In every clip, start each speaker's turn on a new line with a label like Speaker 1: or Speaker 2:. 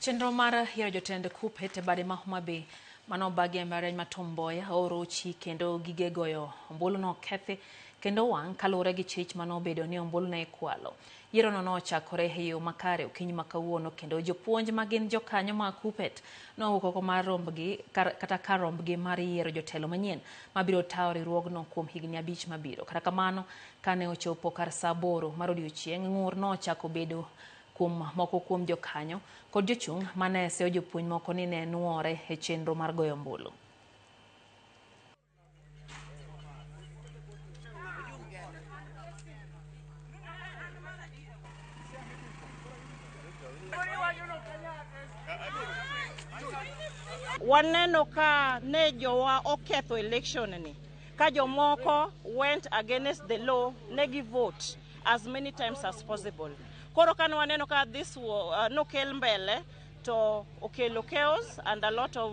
Speaker 1: Chenro mar yiero jotend KUPPET e bade ma Homa Bay mano obagi e mbalariany ma Tom Mboya orochi kendo gige goyo ombulu nokethi kendo owang' kaluwore gi chich mane obedo ni ombulu ne ikwalo. Yierono nochakore e yo makare okinyi ma kawuono kendo jopuonj ma gin jokanyo mag KUPPET nowuok oko mar rombgi kata kar rombgi mar yiero jotelo manyien mabiro tayo riwruogno kuom higni 5 mabiro. Kata kamano, kane ochopo kar saa 8 mar odiochieng', ng'ur nochako bedo kuom moko kuom jokanyo kod jochung' mane seyo jopuonj moko ni ne nuore e chenro mar goyo ombulu.
Speaker 2: Waneno ka ne jowa oketho election ni ka jomoko went against the law, ne gi vote as many times as possible. Koro kane waneno ka this nokel mbele to okelo chaos and a lot of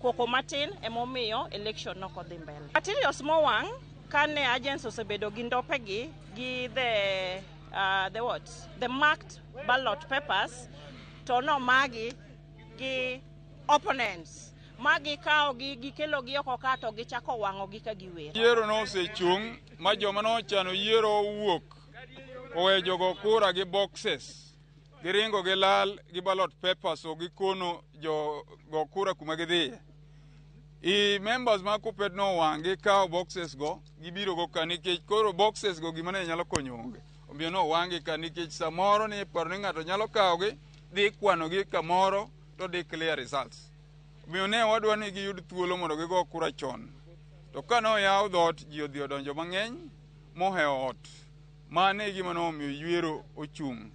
Speaker 2: koko matin, emomiyo election nokodhi mbele. Materials mowang' kane agents osebedo gi ndopegi gi the what, the marked ballot papers, to nomagi gi opponents ma gikawo gi gikelo gi oko ka to gichako wang'o gi ka giwer.
Speaker 3: Yiero nosechung' ma joma nochano yiero owuok owe jogo kura gi boxes, giringo gilal gi ballot papers, ok gikono jo go kura kuma gidhiye. I members mag KUPPET nowang' gikawo boxes go gibiro go ka, nikech koro boxes go gima ne nyalo konyo onge, omiyo nowang' gi ka, nikech samoro ni paro ni ng'ato nyalo kawogi dhi kwanogi kamoro to declare results. Omiyo ne wadwa ni giyud thuolo mondo gigo kura chon. To ka noyaw dhoot, ji odhi odonjo mang'eny mohewo ot. Mano e gima nomiyo yiero ochung'.